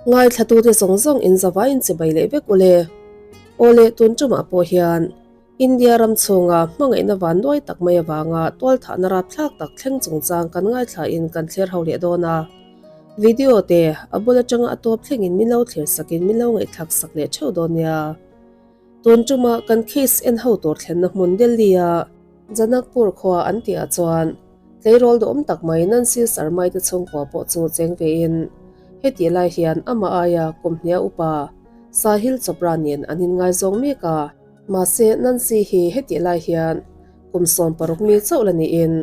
Ngaithlatute zawng zawng in zavaiin chibai leh vek ule. Awle tun tumah pawh hian India ram chhunga hmangaihna vanduai tak mai avanga tualthahna rapthlak tak thleng chungchang kan ngaithlain kan thlir ho leh dawn a. Video te a bul atanga a tawp thlengin min lo thlir sakin min lo ngaihthlak sak leh theuh dawn nia. Tun tumah kan case en ho tur thlenna hmun Delhi-a Janakpur khua an tihah chuan tleirawl duhawm tak mai Nancy Sarmai te chhungkua pawh chu cheng vein hetih lai hian amah aia kum hnia upa Sahil Chopra nen an inngaizawng mek a. Mahse Nancy hi hetih lai hian kum 16 mi chauh la niin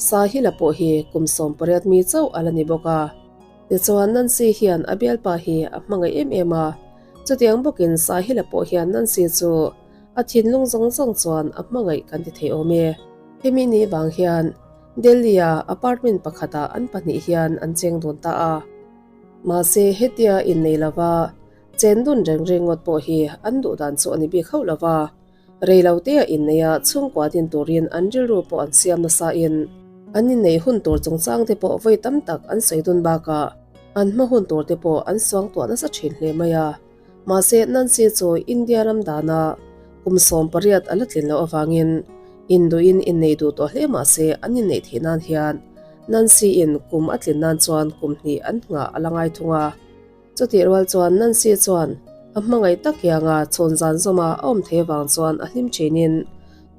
Sahila pawh hi kum 18 mi chauh a la ni bawk a. Tichuan Nancy hian a bialpa hi a hmangaih em em a, chutiang bawkin Sahila pawh hian Nancy chu a thinlung zawng zawng chuan a hmangaih kan ti thei awm e. Hemi ni vang hian Delhi-a apartment pakhatah an pahnih hian an cheng dun ta a. Mahse hetia innei lova chen dun reng ringawt pawh hi an duh dan chu a ni bik hauh lova, rei lo te a innei a chhungkua din turin an rilru pawh an siam nasa in an innei hun tur chungchang te pawh vawi tam tak an sawi dun bakah an hma hun tur te pawh an suangtuah nasa thin hle mai a. Mahse Nancy chu India ram dana kum 18 a la tlin loh avangin induhin innei duh tawh hle mahse an inneih theih nan hian Nancy in kum a tlin nan chuan kum hnih an nghah a la ngai thung a. Chutih rual chuan Nancy chuan a hmangaih tak hianga chhawn zan zawma a awm thei avang chuan a hlim thinin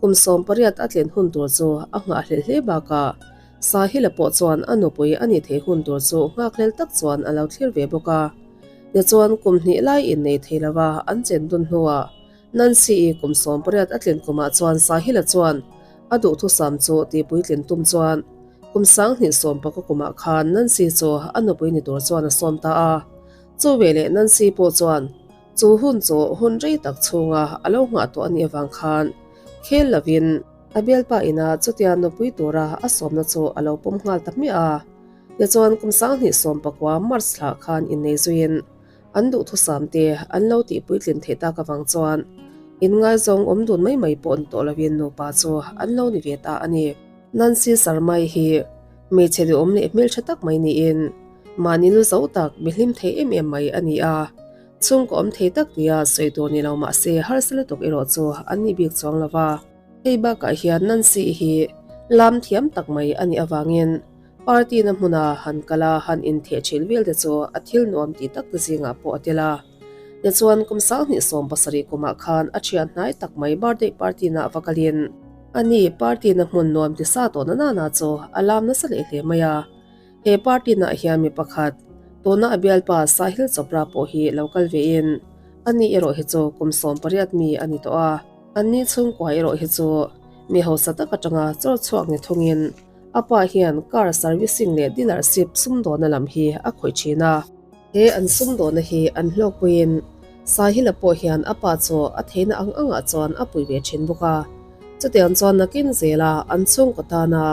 kum 18 a tlin hun tur chu a nghahhlelh hle bakah Sahila pawh chuan a nupui a nih theih hun tur chu nghakhlel tak chuan a lo thlir ve bawk a. Tichuan kum hnih lai innei thei lova an chen dun hnuah Nancy-i kum 18 a tlin kumah chuan Sahila chuan a duhthusam chu tihpuitlin tum chuan kum 2019 kumah khan Nancy chu a nupui ni tur chuan a sawm ta a. Chu veleh Nancy pawh chuan chu hun chu hun rei tak chhunga a lo nghah tawh a nih avang khan khel lovin a bialpa ina chutia nupui tura a sawmna chu a lo pawm nghal ta hmiah a. Tichuan kum 2019 March thla khan innei zuiin an duhthusam te an lo tihpuitlin theih tak avang chuan inngaizawng awm dun mai mai pawh ni tawh lovin nupa chu an lo ni ve ta a ni. Nancy Sarmai hi hmeichhe duhawm leh hmeltha tak mai niin mahni lu zo tak mi hlim thei em em mai a ni a, chhungkaw awm thei tak tia sawi tur ni lo mahse harsa lutuk erawh chu an ni bik chuang lova. Hei bakah hian Nancy hi lam thiam tak mai a nih avangin Party na hmuna han kal a han intheh thin vel te chu a thil nuam tih tak te zingah pawh a tel a. Tichuan kum 2017 kumah khan a thian hnai tak mai birthday party na va kalin ani party na hmun nuam ti sa tawh na nana chu a lam nasa leh hle mai a. He party nah hian mi pakhat tuna a bialpa Sahil Chopra pawh hi lo kal vein ani erawh hi chu kum 18 mi a ni tawh a. Anni chhungkua erawh hi chu mi hausa tak atanga chawr chhuak ni thungin A pa hian car servicing leh dealership sumdawhna lam hi a khawih thin a. He an sumdawhna hi an hlawkpuiin Sahila pawh hian a pa chu a theihna ang angah chuan a pui ve thin bawk a. Chutiang chuan nakin zela an chhungkaw tana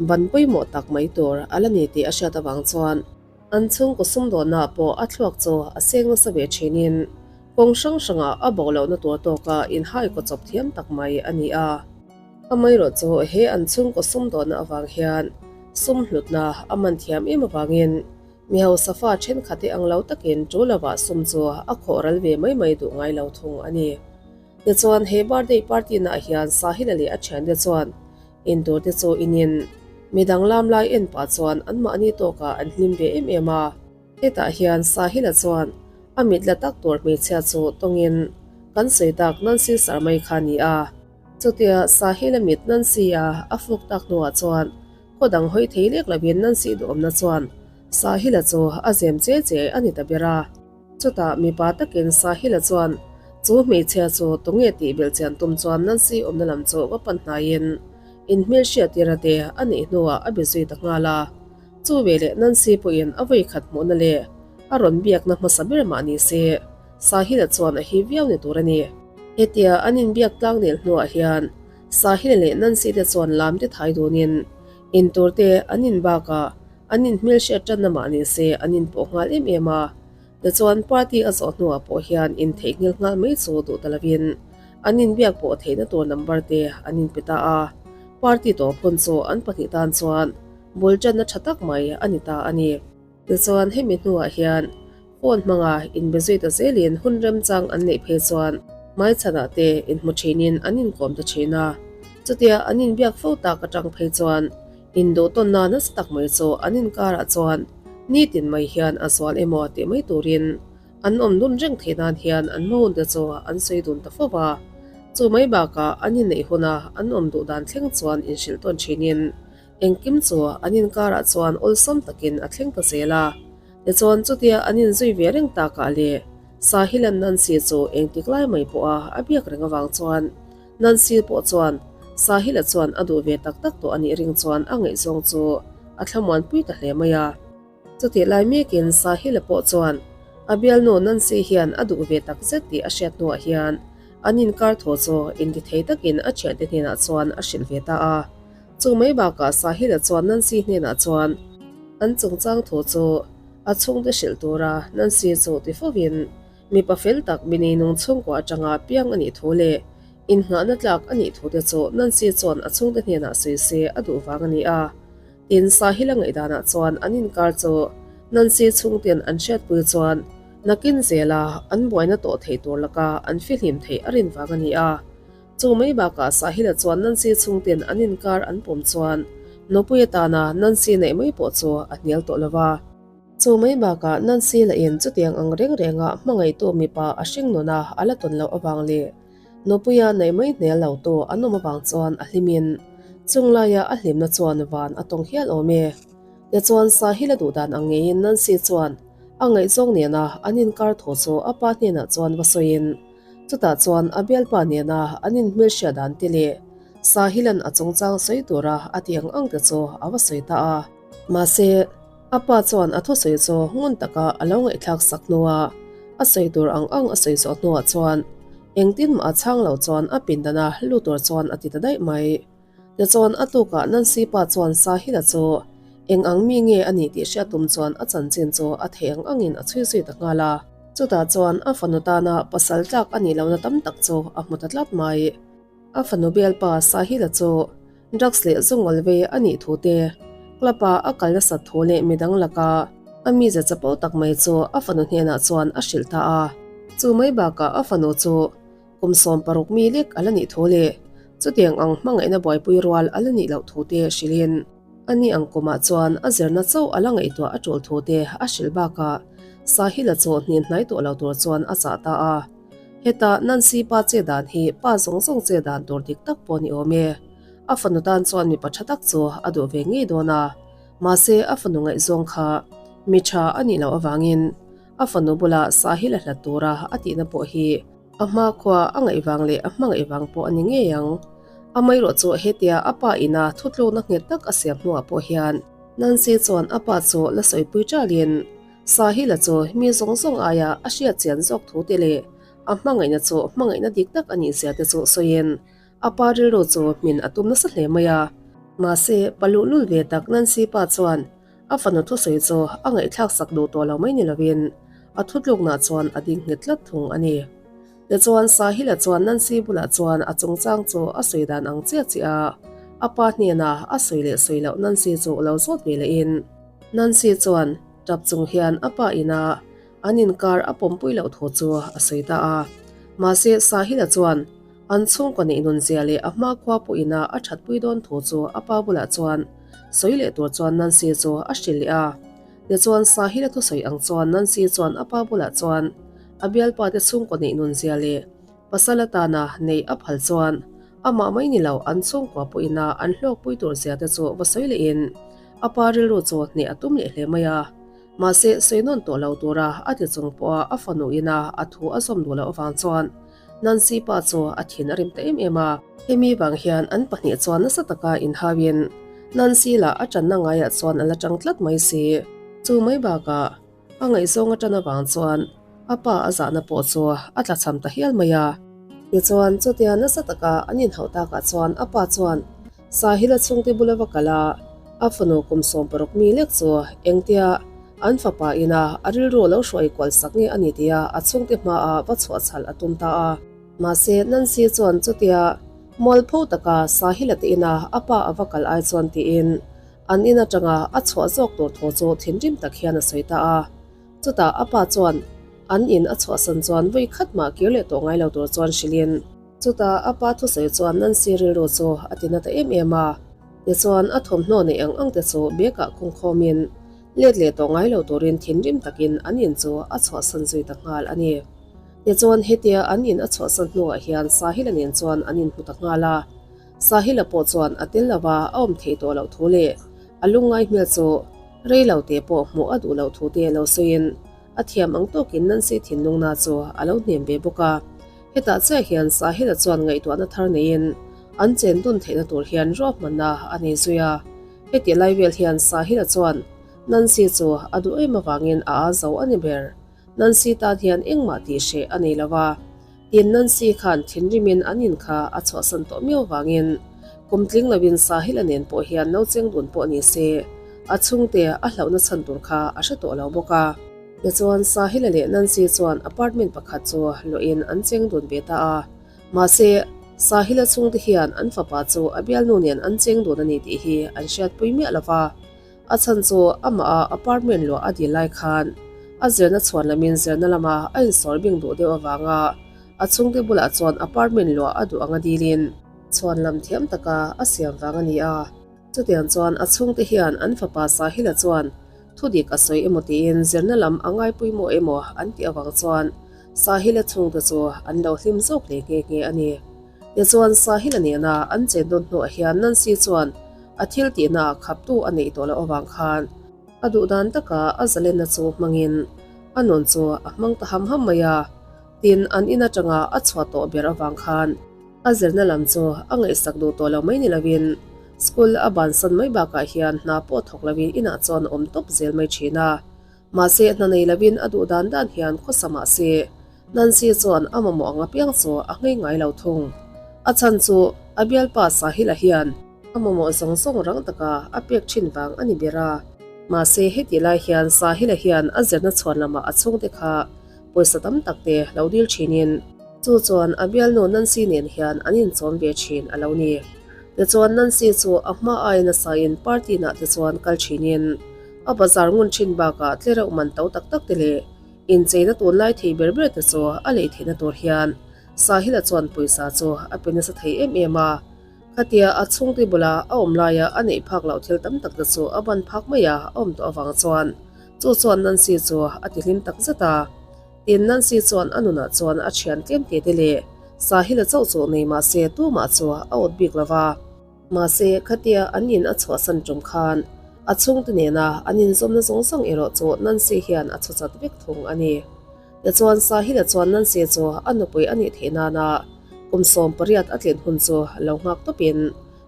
ban pawimawh tak mai tur a la ni tih a hriat avang chuan an chhungkaw sumdawhna pawh a thluak chu a seng nasa ve thinin kawng hrang hrangah a bo lohna tur tawka inhaikaw chawp thiam tak mai a ni a. Amaherawh chu he an chhungkaw sumdawhna avang hian sum hlutna a man thiam em avangin mi hausa fa thenkhat te ang lo takin tu lovah sum chu a khawh ral ve mai mai duh ngai lo thung a ni. Tichuan he birthday party nah hian Sahila leh a thiante chuan intur te chu inin midang lam lai en pah chuan anmahni tawkah an hlim ve em em a. Hetah hian Sahila chuan a mit la tak tur hmeichhia chu tawngin kan sawi tak Nancy Sarmai kha a ni a. Chutia Sahila mit Nancy a a fuk tak hnuah chuan khaw dang hawi thei lek lovin Nancy duhawmna chuan Sahila chu a zem che che a ni ta ber a. Chutah mipa takin Sahila chuan chu hmeichhia chu tunge tih belh chian tum chuan Nancy awmna lam chu va pan hnaiin inhmelhriattir te a neih hnuah a be zui ta nghal a. Chu veleh Nancy pawhin a vawikhat hmuhna leh a rawn biakna hmasa ber mah ni se Sahila chuan a hi viau ni tur a ni. Hetia an inbiak tlang nel hnuah hian Sahila leh Nancy te chuan lam te thai dunin intur te an in bakah an inhmelhriat tanna mah ni se an inpawh nghal em em a. Tichuan party a zawh hnuah pawh hian intheihnghilh nghal mai chu duh ta lovin an inbiak pawh theihna tur number te an inpe ta a. Party tawp hun chu an pahnih tan chuan bul tanna tha tak mai a ni ta a ni. Tichuan hemi hnuah hian. Phone hmanga inbe zui ta zelin hun remchang an neih phei chuan hmaichhanah te inhmu thinin an inkawm ta thin a. Chutia an inbiak fo tak atang phei chuan induhtawnna nasa tak mai chu an inkarah chuan nitin mai hian a zual emaw tih mai turin an awm dun reng theih nan hian an hma hunte chu an sawi dun ta fo va. Chu mai bakah an inneih huna an awm duh dan thleng chuan inhrilh tawn thinin Engkim chu an inkarah chuan awlsam takin a thleng ta zel a. Tichuan chutia an inzui ve reng takah leh Sahilan Nancy chu engtik lai mai pawha a biak reng avang chuan Nancy pawh chuan Sahila chuan a duh ve tak tak tawh a nih ring chuan a ngaihzawng chu a thlamuanpui ta hle mai a. Chutih lai mekin Sahila pawh chuan a bialnu Nancy hian a duh ve tak zet tih a hriat hnuah hian an inkar thaw chu intithei takin a thiante hnenah chuan a hrilh ve ta a. Chu mai bakah Sahila chuan Nancy hnenah chuan an chungchang thu chu a chhungte hrilh tura Nancy chu ti fovin mipa fel tak mi neinung chhungkua atanga piang a nih thu leh innghahna tlak a nih thute chu Nancy chuan a chhungte hnenah sawi se a duh vang a ni a. Tin, Sahila ngaihdanah chuan an inkar chu Nancy chhungten an hriatpui chuan nakin zela an buaina tawh theih tur laka an fihlim theih a rin vang a ni a. Chu mai bakah Sahila chuan Nancy chhungten an inkar an pawm chuan nupui atana Nancy neih mai pawh chu a hnial tawh lo va. Chu mai bakah Nancy lahin chutiang ang reng renga hmangaihtu mipa a hring nun a a la tawn loh avang leh nupuia neih mai hnial lo tu an awm avang chuan a hlimin chung laia a hlimna chuan van a tawng hial awm e. Tichuan Sahila duhdan ang ngeiin Nancy chuan a ngaihzawng nena an inkar thu chu a pa hnenah chuan va sawiin Chutah chuan a bialpa nena an inhmelhriat dan te leh Sahilan a chungchang sawi tura a tih ang ang te chu a va sawi ta a. Mahse, a pa chuan a thusawi chu ngun taka a lo ngaihthlak sak hnuah a sawi tur ang ang a sawi zawh hnuah chuan engtin mah a chhang lo chuan a pindana lu tur chuan a ti ta daih mai. Tichuan a tukah Nancy pa chuan Sahila chu eng ang mi nge a nih tih hriat tum chuan a chanchin chu a theih ang angin a chhui zui ta nghal a. Chutah chuan a fanu tana pasal tlak a nih lohna tam tak chu a hmu ta tlat mai. A fanu bialpa Sahila chu drugs leh zungawl ve a nih thu te, club a a kal nasat thu leh midang laka a mize chapo tak mai chu a fanu hnenah chuan a hrilh ta a. Chu mai bakah a fanu chu Kum 16 mi lek a la nih thu leh chutiang ang hmangaihna buaipui rual a la nih loh thu te hrilhin a ni ang kumah chuan a zirna chauh a la ngaihtuah a tul thu te a hrilh bakah Sahila chu hnin hnai tawh lo tur chuan a chah ta a. Heta Nancy pa che dan hi pa zawng zawng che dan tur dik tak pawh ni awm e. A fanu tan chuan mipa tha tak chu a duh ve ngei dawn a, mahse a fanu ngaihzawng kha mi tha a nih loh avangin a fanu bula Sahila hlat tura a tihna pawh hi A hmakhua a ngaih vang leh a hmangaih vang pawh a ni ngei ang. Amaherawh chu hetia a pa ina thutlukna nghet tak a siam hnuah pawh hian Nancy chuan a pa chu la sawipui ṭalin Sahila chu mi zawng zawng aia a hriat chian zawk thu te leh a hmangaihna chu hmangaihna dik tak a nih zia te chu sawiin a pa rilru chu hmin a tum nasa hle mai a. Mahse, pa luhlul ve tak Nancy pa chuan A fanu thusawi chu a ngaihthlak sak duh tawh lo mai ni lovin a thutluknah chuan a ding nghet tlat thung a ni. Tichuan Sahila chuan Nancy bulah chuan a chungchang chu a sawi dan ang chiah chiah a, a pa hnenah a sawi leh sawi loh Nancy chu lo zawt ve lehin Nancy chuan tap chung hian a pa ina an inkar a pawmpui loh thu chu a sawi ta a. Mahse Sahila chuan An chhungkaw neih nun zia leh a hmakhua pawhina a thatpui dawn thu chu a pa bulah chuan sawi leh tur chuan Nancy chu a hrilh leh a. Tichuan Sahila thusawi ang chuan Nancy chuan a pa bulah chuan a bialpa te chhungkaw neih nun zia leh pasal atana neih a phal chuan amah mai ni lo an chhungkua pawhina an hlawkpui tur zia te chu va sawi lehin a pa rilru chu hneh a tum leh hle mai a. Mahse sawi nawn tawh lo tura a ti chung pawha a fanu ina a thu a zawm duh loh avang chuan Nancy pa chu a thin a rim ta em em a. Hemi vang hian an pahnih chuan nasa taka inhauin Nancy lah a tanna ngaiah chuan a la tang tlat mai si. Chu mai bakah a ngaihzawng a tan avang chuan a pa a zahna pawh chu a tlachham ta hial mai a. Tichuan chutia nasa taka an inhauh takah chuan a pa chuan Sahila chhungte bula va kal a, a fanu kum 16 mi lek chu engtia an fapa ina a rilru lo hruai kual sak nge a ni tia a chhungte hmaah va chhuah chhalh a tum ta a. Mahse, Nancy chuan chutia mualpho taka Sahila te ina a pa a va kal ai chuan tiin an in atanga a chhuah zawk tur thu chu thinrim tak hian a sawi ta a. Chutah a pa chuan an in a chhuahsan chuan vawi khat mah kir leh tawh ngai lo tur chuan hrilhin. Chutah a pa thusawi chuan Nancy rilru chu a ti na ta em em a. Tichuan a thawmhnaw neih ang ang te chu bag ah khungkhawmin let leh tawh ngai lo turin thinrim takin an in chu a chhuahsan zui ta nghal a ni. Tichuan hetia an in a chhuahsan hnuah hian Sahila nen chuan an inhmu ta nghal a. Sahila pawh chuan a tel lova a awm theih tawh loh thu leh a lungngai hmel chu rei lo te pawh hmuh a duh loh thu te lo sawiin a thiam ang tawkin Nancy thinlungna chu a lo hnem ve bawk a. Hetah chiah hian Sahila chuan ngaihtuahna thar neiin an chen dun theihna tur hian ruahmanna a nei zui a. Heti lai vel hian Sahila chuan Nancy chu a duh em avangin a aa zo a ni ber. Nancy tan hian engmah tih hreh a nei lo va. Tin, Nancy khan thinrimin an in kha a chhuahsan tawh miau vangin kum tling loin Sahila nen pawh hian no cheng dun pawh ni se, a chhungte a hlauhna chhan tur kha a hre tawh lo bawk a. Tichuan, Sahila leh Nancy chuan apartment pakhat chu luahin an cheng dun ve ta a. Mahse, Sahila chhungte hian an fapa chu a bialnu nen an cheng dun a ni tih hi an hriatpui miah lo va. A chhan chu amah a apartment luah a dil lai khan a zirna chhuan lamin zirna lama a insawr bing duh deuh avanga a chhungte bulah chuan apartment luah a duh anga dilin chhuan lam thiam taka a siam vang a ni a. Chutiang chuan a chhungte hian an fapa Sahila chuan thudik a sawi emaw tiin zirna lam a ngaipawimawh emaw an tih avang chuan Sahila chhungte chu an lo hlim zawk hle nghe nghe a ni. Tichuan Sahila nena an chen dawn hnuah hian Nancy chuan a thil tihna ah khaptu a neih tawh loh avang khan a duh dan taka a zalenna chu hmangin a nun chu a hmang ta ham ham mai a. Tin, an in atanga a chhuah tawh ber avang khan a zirna lam chu a ngaihsak duh tawh lo mai ni lovin school a bansan mai bakah hian hna pawh thawk lovin inah chuan a awm tawp zel mai thin a. Mahse, hna nei lovin a duh dan dan hian khawsa mah se, Nancy chuan a mamawh ang apiang chu a nghei ngai lo thung. A chhan chu a bialpa Sahila hian a mamawh zawng zawng rang taka a pek thin vang a ni ber a. Mahse, heti lai hian Sahila hian a zirna chhuan lamah a chhungte kha pawisa tam tak te lo dil thinin, chu chuan a bialnu Nancy nen hian an inchawm ve thin a lo ni. Tichuan Nancy chu a hma ai nasain party nah te chuan kal thinin, a bazar ngun thin bakah tlereuh man to tak tak te leh incheina tunlai thei ber ber te chu a lei theihna tur hian Sahila chuan pawisa chu a pe nasa thei em em a. Khatia a chhungte bula a awm laia a neih phak loh thil tam tak te chu a ban phak mai a, a awm tawh avang chuan chu chuan Nancy chu a ti hlim tak zet a. Tin, Nancy chuan a nunah chuan a thian tlem te te leh Sahila chauh chu nei mah se tumah chu a awt bik lo va. Mahse, khatia an in a chhuahsan tum khan a chhungte nena an inzawmna zawng zawng erawh chu Nancy hian a chhuchat vek thung a ni. Tichuan, Sahila chuan Nancy chu a nupui a nih theih nana kum 18 a tlin hun chu lo nghak tawpin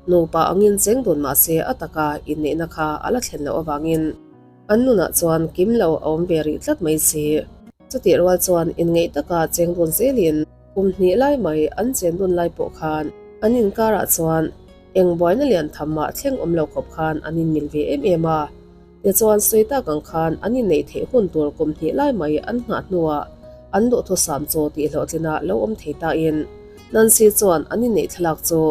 nupa angin cheng dun mah se a taka inneihna kha a la thlen loh avangin an nunah chuan kim lo a awm ve rih tlat mai si. Chutih rual chuan inngeih taka cheng dun zelin Kum hnih lai mai an chen dun lai pawh khan an inkarah chuan eng buaina lian tham mah thleng awm lo khawp khan an inmil ve em em a. Tichuan sawi tak ang khan an inneih theih hun tur kum hnih lai mai an nghah hnuah an duhthusam chu tih hlawhtlinah lo awm thei tain Nancy chuan an inneih thlalak chu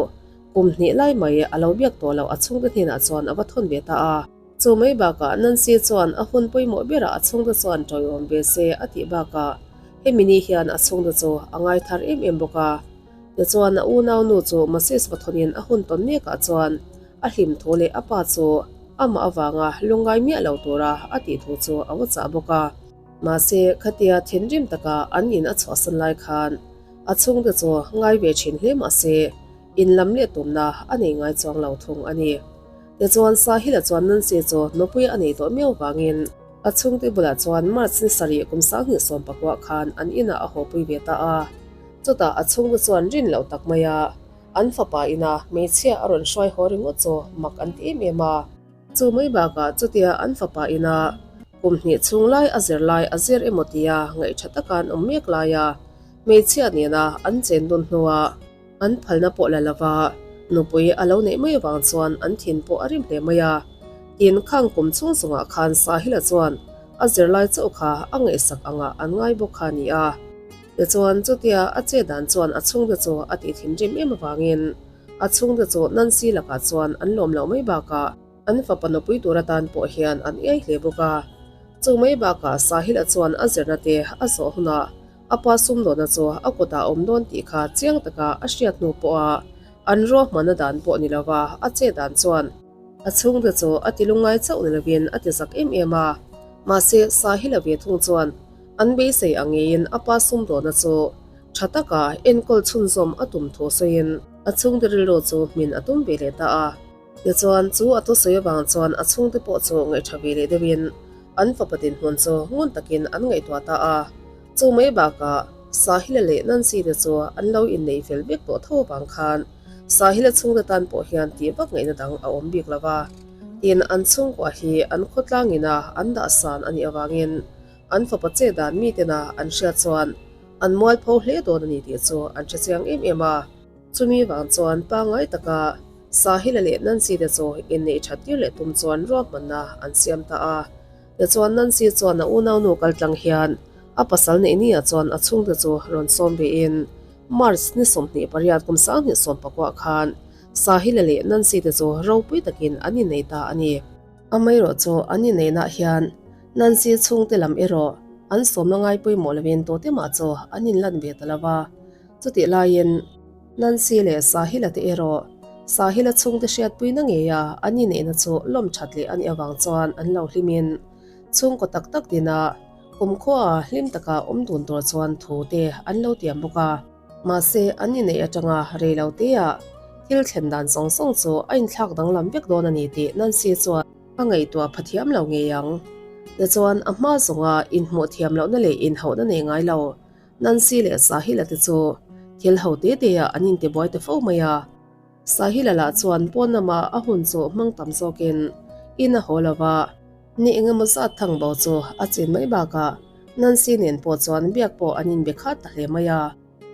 kum hnih lai mai a lo biak tawh loh a chhungte hnenah chuan a va thawn ve ta a. Chu mai bakah Nancy chuan a hun pawimawh berah a chhungte chuan tawiawm ve se a tih bakah hemi ni hian a chhungte chu a ngai thar em em bawk a. Tichuan a unau nu chu Moses va thawnin a hun tawn mekah chuan a hlim thu leh a pa chu amah avanga lungngai miah lo tura a tih thu chu a va chah bawk a. Mahse khatia thinrim taka an in a chhuahsan lai khan a chhungte chu ngai ve thin hle mahse in lam leh tumna a nei ngai chuang lo thung a ni. Tichuan Sahila chuan Nancy chu nupui a nei tawh miau vangin a chhungte bulah chuan March ni sarih kum 2019 khan an inah a hawpui ve ta a. Chutah a chhungte chuan rin loh tak mai a, an fapa ina hmeichhia a rawn hruai haw ringawt chu mak an ti em em a. Chu mai bakah chutia an fapa ina kum hnih chhung lai a zir lai a zir emaw tia ngaihṭha taka an awm mek laia hmeichhia nena an chen dun hnuah, An phalna pawh la lova, nupui a lo neih mai avang chuan an thin pawh a rim hle mai a. Tin, khang kum chhung chungah khan Sahila chuan a zirlai chauh kha a ngaihsak angah an ngai bawk kha a ni a. Tichuan, chutia a che dan chuan a chhungte chu a tih thinrim em avangin a chhungte chu Nancy lakah chuan an lawm loh mai bakah an fapa nupui tur atan pawh hian an iai hle bawk a. Chu mai bakah Sahil-a chuan a zirna te a zawh hunah a pa sumdawnna chu a kutah a awm dawn tih kha chiang taka a hriat hnu pawha an ruahmanna dan pawh ni lova a chet dan chuan a chhungte chu a ti lungngai chauh ni lovin a ti zak em em a. Mahse, Sahil-a ve thung chuan an beisei ang ngeiin a pa sumdawnna chu tha taka enkawl chhunzawm a tum thu sawiin a chhungte rilru chu hmin a tum ve leh ta a. Tichuan, chu a thusawi avang chuan a chhungte pawh chu ngaihṭha ve leh deuhin an fapa dinhmun chu ngun takin an ngaihtuah ta a. Chu mai bakah Sahila leh Nancy te chu an lo inneih fel vek tawh tho avang khan Sahila chhungte tan pawh hian tih vak ngaihna dang a awm bik lo va. Tin, an chhungkua hi an khawtlang ina an dahsan a nih avangin an fapa che dan mitena an hriat chuan an mualpho hle dawn a ni tih chu an hre chiang em em a. Chumi vang chuan pangngai taka Sahila leh Nancy te chu inneih that tir leh tum chuan ruahmanna an siam ta a. Tichuan Nancy chuan a unaunu kal tlang hian a pasal neih ni ah chuan a chhungte chu rawn sawm ve in March ni 28 kum 2019 khan Sahila leh Nancy te chu ropui takin an innei ta a ni. Amaherawh chu an inneihna hian Nancy chhungte lam erawh an sawmna ngai pawimawh lovin tute mah chu an inlan ve ta lo va. Chutih laiin Nancy leh Sahila te erawh Sahila chhungte hriatpuina ngeia an inneihna chu lawm that leh a nih avang chuan an lo hlimin chhungkaw tak tak dina kumkhua hlim taka awm dun tur chuan thu te an lo tiam bawk a. Mahse an inneih atanga rei lo teah thil thlen dan zawng zawng chu a inthlak danglam vek dawn a ni tih Nancy chuan a ngaihtuah pha thiam lo ngei ang. Tichuan a hma zawnga inhmuh thiam lohna leh inhauhna nei ngai lo Nancy leh Sahila te chu thil ho te te ah an intibuai ta fo mai a. Sahila lah chuan pawn lama a hun chu hmang tam zawkin in a haw lo va, ni engemaw zat thang bo chu a chin mai bakah Nancy nen pawh chuan biak pawh an inbe khat ta hle mai a.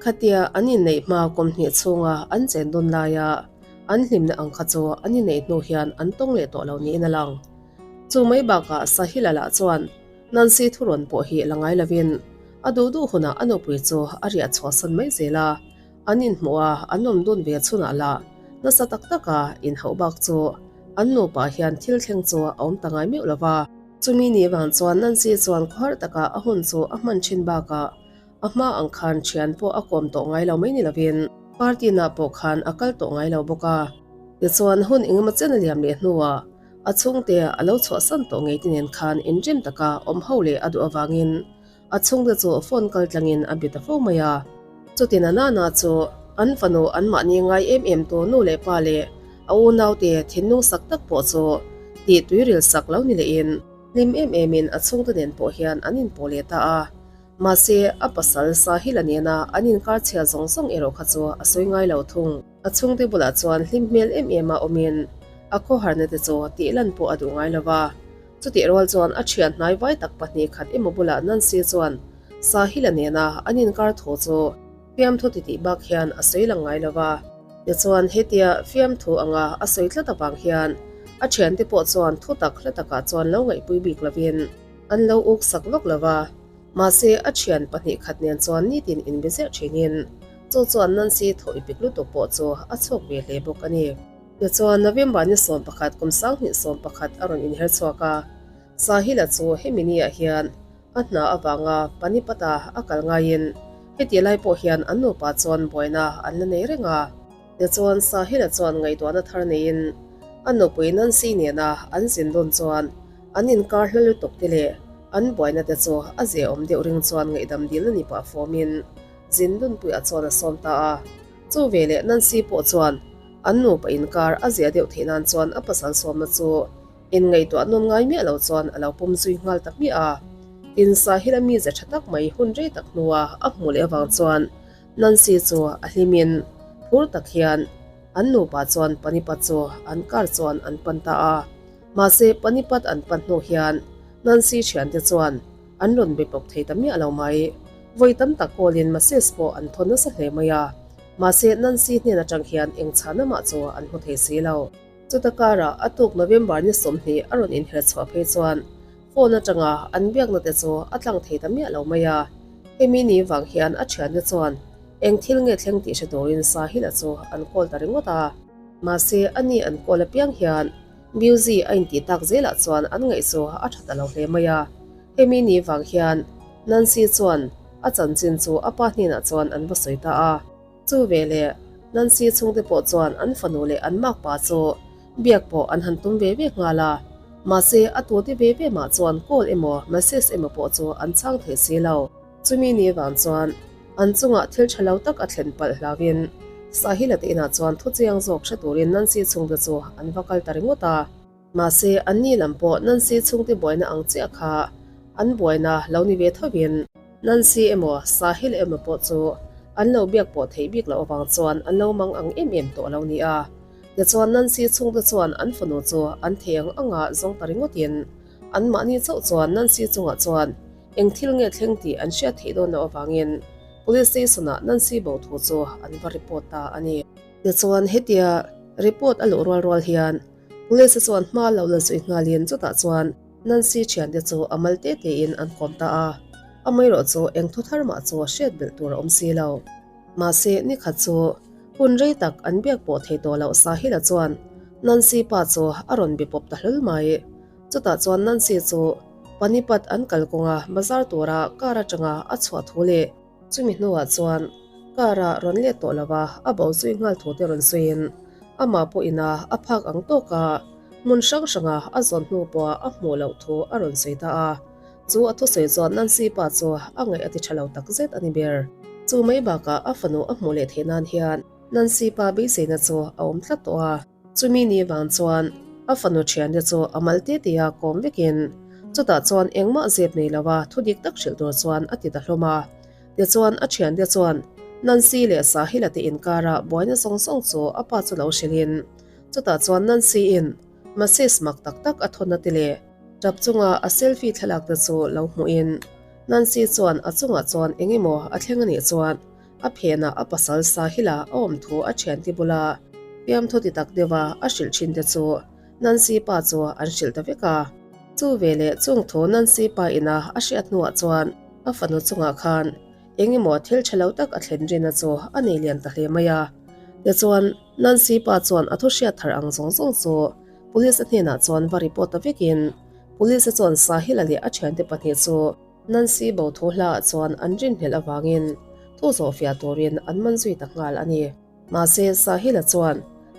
Khatia an inneih hma kum hnih chhunga an chen dawn laia an hlimna ang kha chu an inneih hnu hian an tawng leh tawh lo niin a lang. Chu mai bakah Sahila lah chuan Nancy thurawn pawh hi la ngai lovin a duh duh hunah a nupui chu a riah chhuahsan mai zel a, an inhmuh a, an awm dun ve chhunah lah nasa tak taka inhauh bak chu an nupa hian thil thleng chu a awm ta ngai meuh lo va. Chumi ni vang chuan Nancy chuan khawharh taka a hun chu a hman thin bakah a hma ang khan thian pawh a kawm tawh ngai lo mai ni lovin party nah pawh khan a kal tawh ngai lo bawk a. Tichuan hun engemaw chen a liam leh hnuah A chhungte a lo chhuahsan tawh ngei te nen khan inrem taka awm ho leh a duh avangin a chhungte chu phone kal tlangin a be ta fo mai a. Chuti na nana chu an fanu anmahni ngai em em tu nu leh pa leh a unaute thinlung sak tak pawh chu tih tuiril sak lo ni lehin hlim em emin a chhungte nen pawh hian an inpawh leh ta a. Mahse, a pasal Sahil-a nena an inkar chhia zawng zawng erawh kha chu a sawi ngai lo thung. A chhungte bulah chuan hlim hmel em em a awmin a khawharna te chu tih lan pawh a duh ngai lo va. Chutih rual chuan a thian hnai vai tak pahnih khat emaw bulah Nancy chuan Sahil-a nena an inkar thu chu fiamthu titih bak hian a sawi lang ngai lo va. Tichuan hetia fiamthu anga a sawi tlat avang hian a thiante pawh chuan thu tak hla takah chuan lo ngaihpui bik lovin an lo uk sak vak lo va. Mahse, a thian pahnih khat nen chuan nitin inbe zeh thinin chu chuan Nancy thaw ipik lutuk pawh chu a chhuak ve hle bawk a ni. Tichuan, November ni 11 kum 2011 a rawn inher chhuak a, Sahil-a chu hemi ni ah hian a hna avanga Panipat-a a kal ngaiin heti lai pawh hian an nupa chuan buaina an la nei reng a. Tichuan, Sahil-a chuan ngaihtuahna thar neiin a nupui Nancy nena an zin dawn chuan an inkar hla lutuk te leh an buaina te chu a ziaawm deuh ring chuan ngaihdam dilna ni pah fawmin zin dunpuiah chuan a sawm ta a. Chu veleh Nancy pawh chuan an nupa inkar a zia deuh theih nan chuan a pasal sawmna chu inngaihtuah nawn ngai miah lo chuan a lo pawm zui nghal ta hmiah a. Tin, Sahil-a mize tha tak mai hun rei tak hnua a hmuh leh avang chuan Nancy chu a hlimin phur tak hian an nupa chuan Panipat chu an car chuan an pan ta a. Mahse, Panipat an pan hnu hian Nancy thiante chuan an rawn be pawp thei ta miah lo mai. Vawi tam tak call-in message pawh an thawn nasa hle mai a. Mahse, Nancy hnen atang hian eng chhana mah chu an hmu thei si lo. Chuta karah a tuk November ni 20 a rawn inher chhuah phei chuan phone atanga an biakna te chu a tlang thei ta miah lo mai a. Hemi ni vang hian a thiante chuan eng thil nge thleng tih hre turin Sahil-a chu an call ta ringawt a. Mahse, ani an call apiang hian Busy a intih tak zelah chuan an ngaih chu a tha ta lo hle mai a. Hemi ni vang hian Nancy chuan a chanchin chu a pa hnenah chuan an va sawi ta a. Chu veleh Nancy chhungte pawh chuan an fanu leh an makpa chu biak pawh an han tum ve ve nghal a. Mahse a tute ve ve mah chuan call emaw message emaw pawh chu an chhang thei si lo. Chumi ni vang chuan an chungah thil tha lo tak a thlen palh hlauhin Sahila te inah chuan thu chiang zawk hre turin Nancy chhungte chu an va kal ta ringawt a. Mahse anni lam pawh Nancy chhungte buaina ang chiah kha an buaina lo ni ve thovin Nancy emaw Sahil emaw pawh chu an lo biak pawh theih bik loh avang chuan an lo mang ang em em tawh lo ni a. Tichuan Nancy chhungte chuan an fanu chu an thei ang anga zawng ta ringawtin anmahni chauh chuan Nancy chungah chuan Eng thil nge thleng tih an hriat theih dawn loh avangin Police Station-ah Nancy bo thu chu an va report ta a ni. Tichuan hetia report a luh rual rual hian Police-a chuan hma lo la zui nghalin chutah chuan Nancy thiante chu a mal te tein an kawm ta a, amaherawh chu eng thu thar mah chu hriat belh tur a awm si lo. Mahse nikhat chu hun rei tak an biak pawh thei tawh loh Sahil-a chuan Nancy pa chu a rawn be pawp ta hlawl mai. Chutah chuan Nancy chu Panipat an kal kawnga bazar tura car atanga a chhuah thu leh chumi hnuah chuan car a rawn let tawh lova a bo zui nghal thu te rawn sawiin amah pawh ina a phak ang tawka hmun hrang hranga a zawn hnu pawha a hmuh loh thu a rawn sawi ta a. Chu a thusawi chuan Nancy pa chu a ngaih a ti tha lo takzet a ni ber. Chu mai bakah a fanu a hmuh leh theih nan hian Nancy pa beiseina chu a awm tlat tawh a. Chumi ni vang chuan a fanu thiante chu a mal te te a kawm vekin chutah chuan engmah zep nei lova thu dik tak hrilh tur chuan a ti ta hlawm a. Tichuan a thiante chuan Nancy leh Sahil-a te inkara buaina zawng zawng chu a pa chu lo hrilhin chutah chuan Nancy-in message mak tak tak a thawn a ti leh tap chunga a selfie thlalak te chu lo hmuhin Nancy chuan a chungah chuan eng emaw a thleng a nih chuan A phenah a pasal Sahila a awm thu a thiante bula fiamthu ti tak deuha a hrilh thin te chu Nancy pa chu an hrilh ta vek a. Chu veleh chung thu Nancy pa ina a hriat hnuah chuan a fanu chungah khan eng emaw thil tha lo tak a thlen rina chu a nei lian ta hle mai a. Tichuan Nancy pa chuan a thu hriat thar ang zawng zawng chu Police a hnenah chuan va report ta vekin Police chuan Sahila leh a thiante pahnih chu Nancy bo thu hlaah chuan an rinhlelh avangin thu zawhfiah turin an man zui ta nghal a ni. Mahse, Sahil-a chuan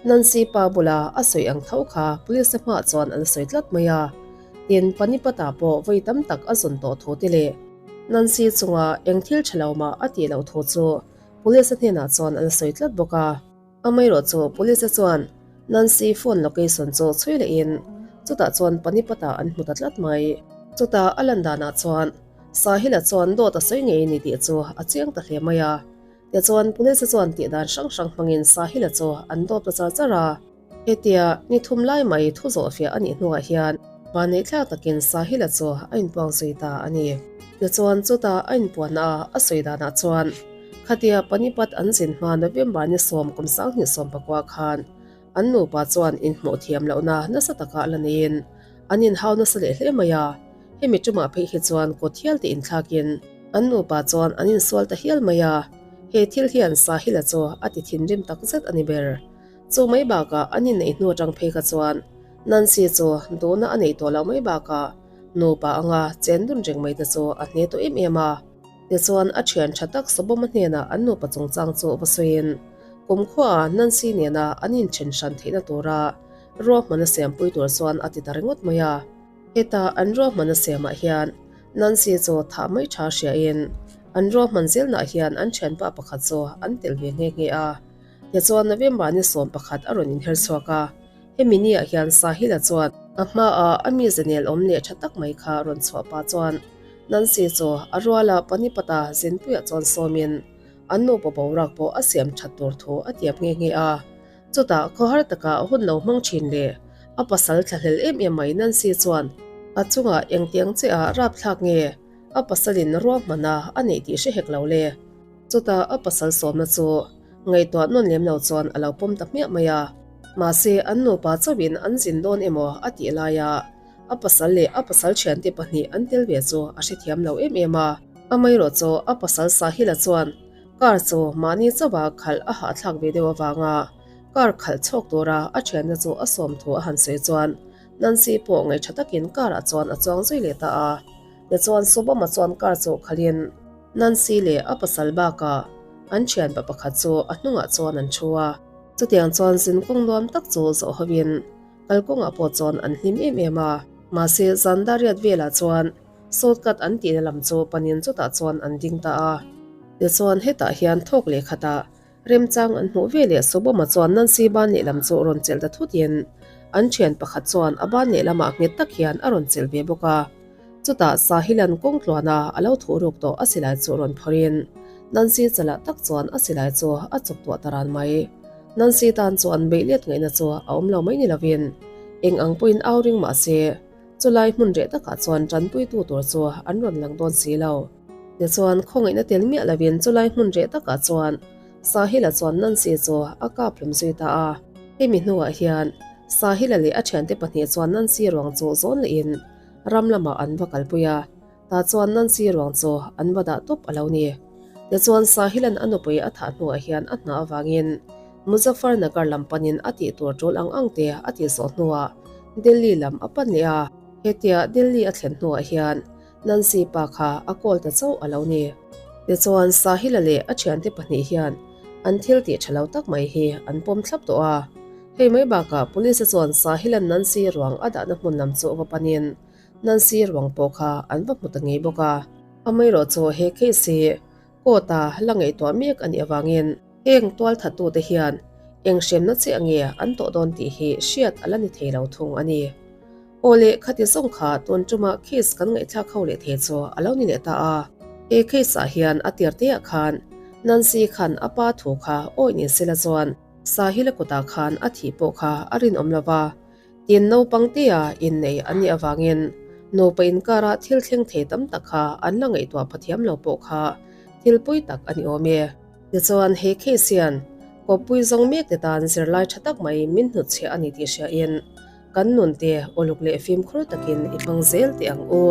Nancy pa bula a sawi ang tho kha police-te hmaah chuan an sawi tlat mai a. Tin, Panipat-ah pawh vawi tam tak a zawn tawh thu te leh Nancy chunga eng thil tha lo mah a tih loh thu chu police-a hnenah chuan an sawi tlat bawk a. Amaherawh chu police-a chuan Nancy phone location chu chhui lehin chutah chuan Panipat-ah an hmu ta tlat mai. Chutah a lan danah chuan Sahil-a chuan dawt a sawi ngei ni tih chu a chiang ta hle mai a. Tichuan police-a chuan tih dan hrang hrang hmangin Sahil-a chu an dawp ta char char a. Hetia ni thum lai mai thu zawhfiah a nih hnuah hian vanneih thlak takin Sahil-a chu a inpuang zui ta a ni. Tichuan chutah a inpuanna a a sawi danah chuan khatia Panipat an zin hma November ni sawm kum 2019 khan an nupa chuan inhmuh thiam lohna nasa taka la neiin an inhau nasa leh hle mai a, hemi tumah phei hi chuan kut hial te inthlakin an nupa chuan an insual ta hial mai a, he thil hian Sahil-a chu a ti thinrim takzet a ni ber. Chu mai bakah an inneih hnu atang phei kha chuan Nancy chu duhna a neih tawh loh mai bakah nupa anga chen dun reng mai te chu a hne tawh em em a. Tichuan a thian tha tak Soboma hnenah an nupa chungchang chu va sawiin kumkhuaah Nancy nena an inthen hran theihna tura ruahman a siampui tur chuan a ti ta ringawt mai a. Heta an ruahman a siamah hian Nancy chu thah mai tha hriain an ruahman zelnaah hian an thianpa pakhat chu an tel ve nghe nghe a. Tichuan November ni 11 a rawn inher chhuak a, hemi niah hian Sahil-a chuan a hmaah a mi zenel awm leh tha tak mai kha rawn chhuah pah chuan Nancy chu a ruala Panipat-a zinpuiah chuan sawmin an nupa boruak pawh a siam that tur thu a tiam nghe nghe a. Chutah khawhar taka hun lo hmang thin leh a pasal thlahlel em em mai Nancy chuan a chungah engtiang chiah rapthlak nge a pasalin ruahmana a neih tih hre hek lo le. Chutah a pasal sawmna chu Ngaihtuah nawn lem lo chuan a lo pawm ta hmiah mai a. Mahse, an nupa chauhin an zin dawn emaw a tih laia a pasal leh a pasal thiante pahnih an tel ve chu a hrethiam lo em em a. Amaherawh chu a pasal Sahil-a chuan car chu mahni chauha khalh a hahthlak ve deuh avanga car khalh chhawk tura a thianna chu a sawm thu a han sawi chuan Nancy pawh ngaihṭha takin car-ah chuan a chuang zui leh ta a. Tichuan Subhama chuan car chu khalhin Nancy leh a pasal bakah an thianpa pakhat chu a hnungah chuan an thu a. Chutiang chuan zinkawng nuam tak chu zawh hovin kalkawngah pawh chuan an hlim em em a. Mahse zan dariat velah chuan Shortcut an tihna lam chu panin chutah chuan an ding ta a. Tichuan hetah hian thawk leh khatah Remchang an hmuh ve leh Soboma chuan Nancy ban lehlam chu rawn chelh ta thutin an thian pakhat chuan a ban lehlamah nghet tak hian a rawn chelh ve bawk a. Chutah Sahilan kawng tluana a lo thuh ruk tawh a silai chu rawn phawrhin Nancy chalah tak chuan a silai chu a chawk tuah ta ran mai. Nancy tan chuan beih let ngaihna chu a awm lo mai ni lovin eng ang pawhin au ring mah se chulai hmun reh takah chuan tanpuitu tur chu an rawn lang dawn si lo. Tichuan, khawngaihna tel miah lovin chulai hmun reh takah chuan Sahila chuan Nancy chu a kap hlum zui ta a. Hemi hnuah hian Sahila leh a thiante pahnih chuan Nancy ruang chu zawn lehin ram lamah an va kalpui a, tah chuan Nancy ruang chu an va dah tawp a lo ni. Tichuan, Sahila'n a nupui a thah hnuah hian a hna avangin Muzaffarnagar lam panin a tih tur tul ang ang te a tih zawh hnuah Delhi lam a pan leh a. Hetia Delhi a thlen hnuah hian Nancy pa kha a call ta chauh a lo ni. Tichuan Sahila leh a thiante pahnih hian an thil tih tha lo tak mai hi an pawm thlap tawh a. Hei mai bakah Police a chuan Sahila'n Nancy ruang a dahna hmun lam chu va panin Nancy ruang pawh kha an va hmu ta ngei bawk a. Amaherawh chu he case hi court a la ngaihtuah mek a nih avangin heng tualthattute hian eng hremna chiah nge an tawh dawn tih hi hriat a la ni thei lo thung a ni. Aw le, khati zawng kha tun ṭuma case kan ngaihthlak ho leh thei chu a lo ni leh ta a. He case ah hian a tir te ah khan Nancy khan a pa thu kha awih ni sela chuan Sahila kutah khan a thih pawh kha a rinawm lo va, tin naupang te a innei an nih avangin nupa inkara thil thleng thei tam tak kha an la ngaihtuah pha thiam lo pawh kha thil pawi tak a ni awm e. Tichuan he case hian kawppui zawng mek te tan zirlai tha tak mai min hnutchhiah a ni tih hriain Kan nun te uluk leh fimkhur takin i hmang zel teh ang u.